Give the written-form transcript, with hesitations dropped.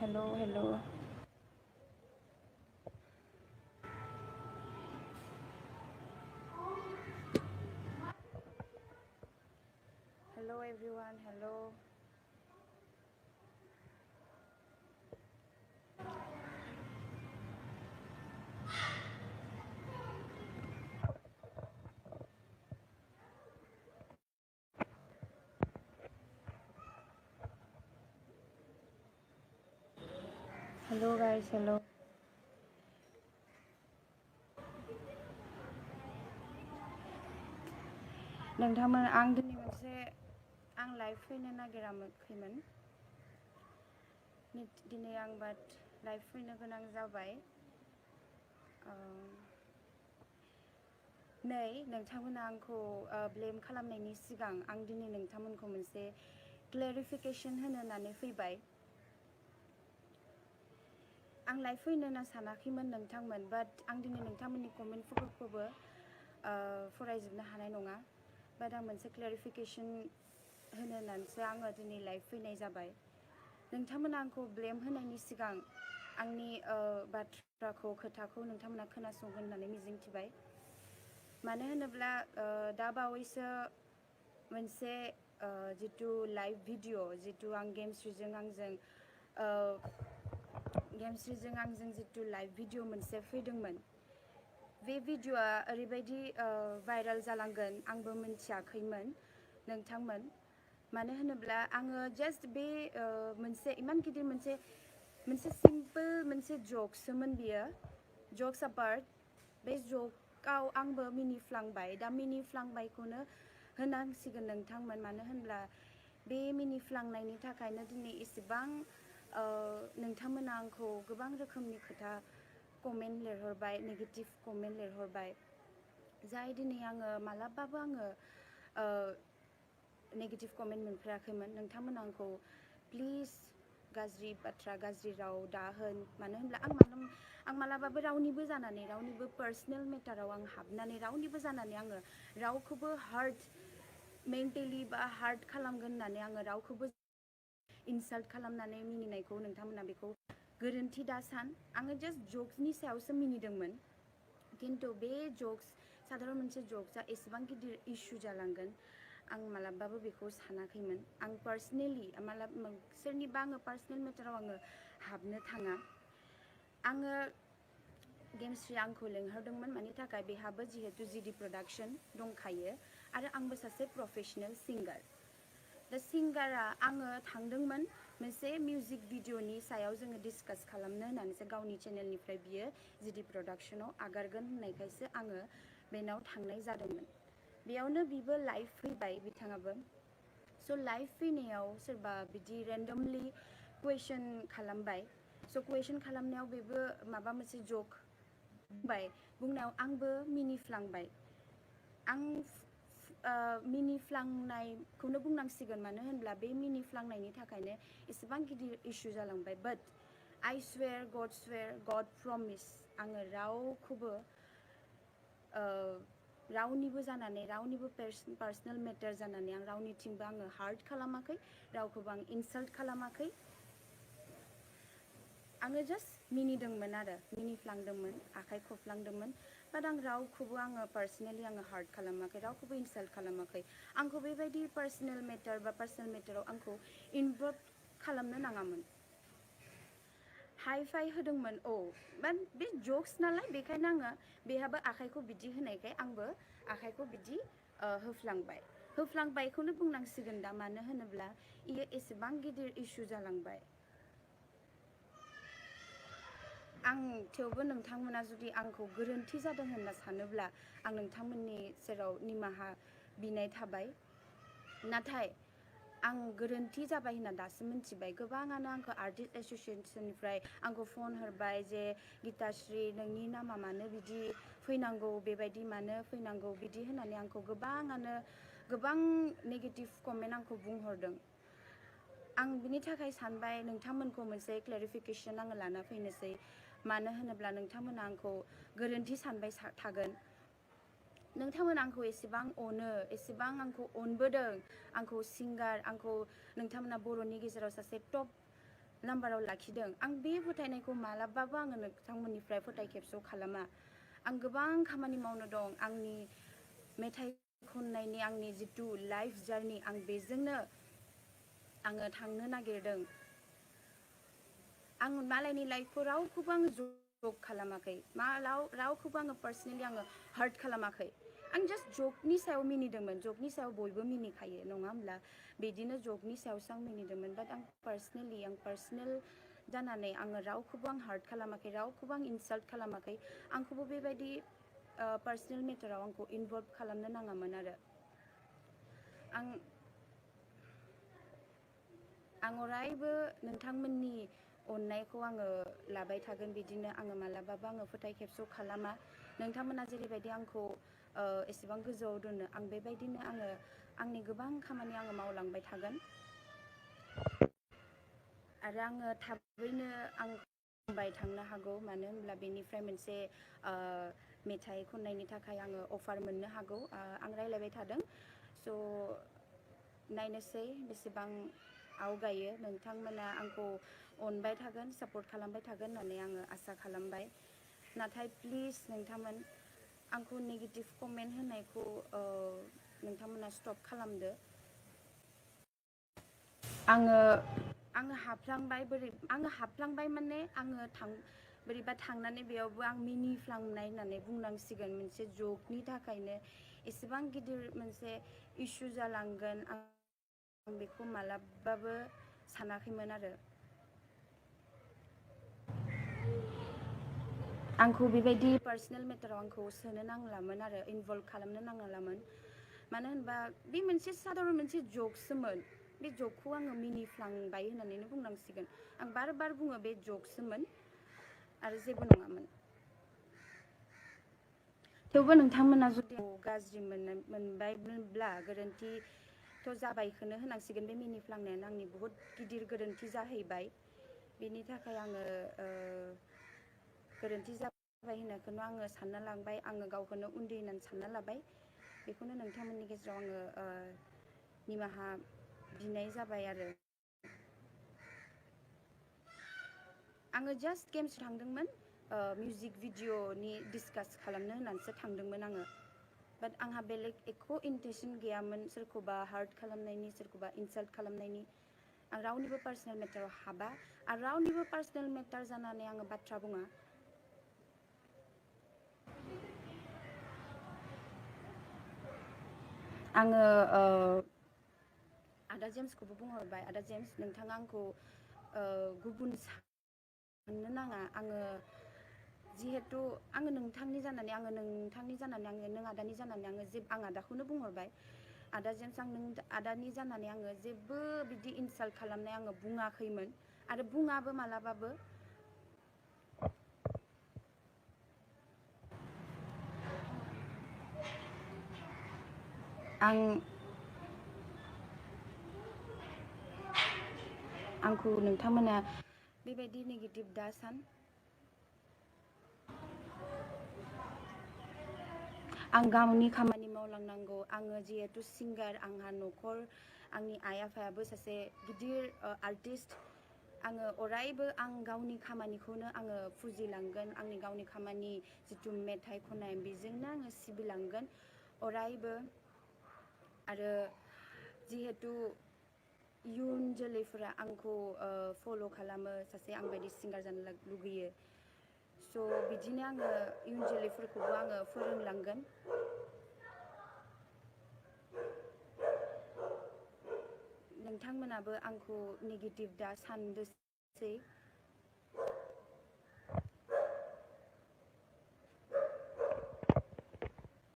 Hello, hello. Hello, everyone. Hello. Hello, guys. Hello. नोंथांमोन आं दिनै मोनसे आं लाइभ फैनो नागिराखैमोन दिनै आं बाट लाइभ फैनो गोनां जाबाय नै नोंथांमोना आंखौ ब्लेम खालामनायनि सिगां आं दिनै नोंथांमोनखौ मोनसे क्लेरिफिकेसन होनो होननानै फैबाय आं लाइभ फैनो होनना सानाखैमोन नोंथांमोन बाट आं दिनै नोंथांमोननि कमेन्टफोरखौबो फरायजोबनो हानाय नङा बाट आं मोनसे क्लेरिफिकेसन होनो होननानैसो आङो दिनै लाइभ फैनाय जाबाय नोंथांमोना आंखौ ब्लेम होनायनि सिगां आंनि बाथ्राखौ खोथाखौ नोंथांमोना खोनासंगोन होननानै मिजिंथिबाय मानो होनोब्ला दा बावैसो मोनसे जितु लाइभ भिडिअ जितु आं गेमस्रिजों आंजों जितु लाइभ भिडिअ मोनसे फैदोंमोन बे भिडिअआ ओरैबायदि भाइरेल जालांगोन आंबो मिन्थियाखैमोन नोंथांमोन मानो होनोब्ला आङो जास्ट बे मोनसे इमान गिदिर मोनसे सिम्पोल मोनसे ज'क्ससोमोन बियो ज'क्स अपार्ट बे ज'कआव आंबो मिनिफ्लांबाय दा मिनिफ्लांबायखौनो होनांसिगोन नोंथांमोन मानो होनब्ला बे मिनिफ्लांनायनि थाखायनो दिनै इसेबां नोंथांमोना आंखौ गोबां रोखोमनि खोथा कमेन्ट लिरहरबाय नेगेटिभ कमेन्ट लिरहरबाय जाय दिनै आङो मालाबाबो आङो नेगेटिभ कमेन्ट मोनफेराखैमोन नोंथांमोना आंखौ प्लिज गाज्रि बाथ्रा गाज्रि राव दा होन मानो होनब्ला आं मालाबाबो रावनिबो जानानै रावनिबो पार्सनेल मेटाराव आं हाबनानै रावनिबो जानानै आङो रावखौबो हार्ट मेन्टेलि बा हार्ट खालामगोन होननानै आङो रावखौबो इनसाल्ट खालामनानै मिनिनायखौ नोंथांमोना बेखौ गोरोन्थि दा सान आङो जास्ट ज'क्सनि सायावसो मिनिदोंमोन खिन्थु बे ज'क्स साधारन मोनसे ज'क्सआ एसेबां गिदिर इस्यु जालांगोन आं मालाबाबो बेखौ सानाखैमोन आं पार्सनेलि सोरनिबा आङो पार्सनेल मेटाराव आङो हाबनो थाङा आङो गेमस्रि आंखौ लेंहरदोंमोन मानि थाखाय बेहाबो जिहेतु जिडि प्रडाक्शन दंखायो आरो आंबो सासे प्रफेशनेल सिंगार दा सिंगारा आङो थांदोंमोन मोनसे मिउजिक भिडिअनि सायाव जोङो डिसकास खालामनो होननानैसो गावनि चेनेलनिफ्राय बियो जिडि प्रडाक्शनाव आगारगोन होननायखायसो आङो बेनाव थांनाय जादोंमोन बेयावनो बिबो लाइभ फैबाय बिथाङाबो स' लाइभ फैनायाव सोरबा बिदि रेन्डमलि कुवेसन खालामबाय स' कुवेसन खालामनायाव बेबो माबा मोनसे जक बुंनायाव आंबो मिनिफ्लांबाय आं मिनिफ्लांनायखौनो बुंनांसिगोन मानो होनब्ला बे मिनिफ्लांनायनि थाखायनो एसेबां गिदिर इस्यु जालांबाय बाट आइ स्वेर गड प्रमिस आङो रावखौबो रावनिबो जानानै रावनिबो पार्सनेल मेटार जानानै आं रावनिथिंबो आङो हार्ट खालामाखै रावखौबो आं इनसाल्ट खालामाखै आङो जास्ट मिनिदोंमोन आरो मिनिफ्लांदोंमोन आखाइ खबफ्लांदोंमोन बाट आं रावखौबो आङो पार्सनेलि आङो हार्ट खालामाखै रावखौबो इनसाल्ट खालामाखै आंखौ बेबायदि पार्सनेल मेटाराव आंखौ इनभल्भ खालामनो नाङामोन हाइ फाइ होदोंमोन बाट बे जक्स नालाय बेखायनो आङो बेहाबो आखाइखौ बिदि होनायखाय आंबो आखाइखौ बिदि होफ्लांबायखौनो बुंनांसिगोन दा मानो होनोब्ला इयो एसेबां गिदिर इस्यु जालांबाय आं थेवबो नोंथांमोना जुदि आंखौ गोरोन्थि जादों होनना सानोब्ला आं नोंथांमोननि सेराव निमाहा बिनाय थाबाय नाथाय आं गोरोन्थि जाबाय होनना दासो मिन्थिबाय गोबाङानो आंखौ आर्टिस्ट एस'सियेसननिफ्राय आंखौ फन हरबाय जे गिताश्री नोंनि नामा मानो बिदि फैनांगौ बेबायदि मानो फैनांगौ बिदि होननानै आंखौ गोबाङानो गोबां नेगेटिभ कमेन्ट आंखौ बुंहरदों आं बिनि थाखाय सानबाय नोंथांमोनखौ मोनसे क्लेरिफिकेसन आङो लाना फैनोसै मानो होनोब्ला नोंथांमोना आंखौ गोरोन्थि सानबाय थागोन नोंथांमोना आंखौ एसेबां अनो एसेबां आंखौ अनबोदों आंखौ सिंगार आंखौ नोंथांमोना बर'नि गेजेराव सासे टप नाम्बाराव लाखिदों आं बे फोथायनायखौ मालाबाबो आङो नोंथांमोननिफ्राय फोथाय खेबस' खालामा आं गोबां खामानि मावनो दं आंनि मेथाइ खननायनि आंनि जितु लाइफ जार्नि आं बेजोंनो आङो थांनो नागिरदों आं मालायनि लाइफखौ रावखौबो आङो जक खालामाखै रावखौबो आङो पार्सनेलि आङो हार्ट खालामाखै आं जास्ट जकनि सायाव मिनिदोंमोन जकनि सायाव बयबो मिनिखायो नङा होमब्ला बिदिनो जकनि सायावसो आं मिनिदोंमोन बाट आं पार्सनेल जानानै आङो रावखौबो आं हार्ट खालामाखै रावखौबो आं इनसाल्ट खालामाखै आंखौबो बेबायदि पार्सनेल मेटाराव आंखौ इनभल्भ खालामनो नाङामोन आरो आं अरायबो नोंथांमोननि अननायखौ आङो लाबाय थागोन बिदिनो आङो मालाबाबो आङो फोथाय खेबस' खालामा नोंथांमोना जेरैबायदि आंखौ एसेबां गोजौआव दोनो आं बेबायदिनो आङो आंनि गोबां खामानि आङो मावलांबाय थागोन आरो आङो थाबैनो आं बुंबाय थांनो हागौ मानो होनब्ला बेनिफ्राय मोनसे मेथाइ खननायनि थाखाय आङो अफार मोननो हागौ आं रायलायबाय थादों स' नायनोसै बेसेबां आवगायो नोंथांमोना आंखौ अनबाय थागोन सापर्ट खालामबाय थागोन होननानै आङो आसा खालामबाय नाथाय प्लिज नोंथांमोन आंखौ नेगेटिभ कमेन्ट होनायखौ नोंथांमोना स्टप खालामदो आङो हाबफ्लांबाय माने आङो बोरैबा थांनानै बेयावबो आं मिनिफ्लांनाय होननानै बुंनांसिगोन मोनसे जकनि थाखायनो एसेबां गिदिर मोनसे इस्यु जालांगोन आं बेखौ मालाबाबो सानाखैमोन आरो आंखौ बेबायदि पार्सनेल मेटाराव आंखौ सोनो नांलामोन आरो इनभल्भ खालामनो नांलामोन मानो होनबा बे मोनसे साधारन मोनसे जकसोमोन बे जकखौ आङो मिनिफ्लांबाय होननानैनो बुंनांसिगोन आं बार बुङो बे जकसोमोन आरो जेबो नङामोन थेवबो नोंथांमोना जुदि गाज्रि मोनबायब्ला गोरोन्थिथ' जाबायखौनो होनांसिगोन बे मिनिफ्लांनायानो आंनि बुहुत गिदिर गोरोन्थि जाहैबाय बेनि थाखाय आङो गोरोन्थि जाबाय होननायखौनो आङो सानना लांबाय आङो गावखौनो उन्दै होननानै सानना लाबाय बेखौनो नोंथांमोननि गेजेराव आङो निमाहा बिनाय जाबाय आरो आङो जास्ट गेम्स थांदोंमोन मिउजिक भिडिअ'नि डिसकास खालामनो होननानैसो थांदोंमोन आङो बाट आंहा बेलेग एख' इन्टेन्सन गैयामोन सोरखौबा हार्ट खालामनायनि सोरखौबा इनसाल्ट खालामनायनि आं रावनिबो पार्सनेल मेटाराव हाबा आरो रावनिबो पार्सनेल मेटार जानानै आङो बाथ्रा बुङा आङो आदा जेम्सखौबो बुंहरबाय आदा जेम्स नोंथाङा आंखौ गुबुन साननो नाङा आङो जिहेथु आङो नोंथांनि जानानै आङो नों आदानि जानानै आं आदाखौनो बुंहरबाय आदा जेम्स आं नों आदानि जानानै आङो जेबो बिदि इनसाल्ट खालामनाय आङो बुङाखैमोन आरो बुङाबो मालाबाबो आंखौ नोंथांमोना बेबायदि नेगेटिभ दा सान आं गावनि खामानि मावलांनांगौ आङो जिहेथु सिंगार आंहा न'खर आंनि आइ आफायाबो सासे गिदिर आर्टिस्ट आङो अरायबो आं गावनि खामानिखौनो आङो फुजिलांगोन आंनि गावनि खामानि जिथु मेथाइ खननाय बेजोंनो आङो सिबिलांगोन अरायबो आरो जिहेतु इयुन जोलैफोरा आंखौ फल' खालामो सासे आंबायदि सिंगार जानो लुगैयो स' बिदिनो आङो इयुन जोलैफोरखौबो आङो फोरोंलांगोन नोंथांमोनाबो आंखौ नेगेटिभ दा सानदोंसै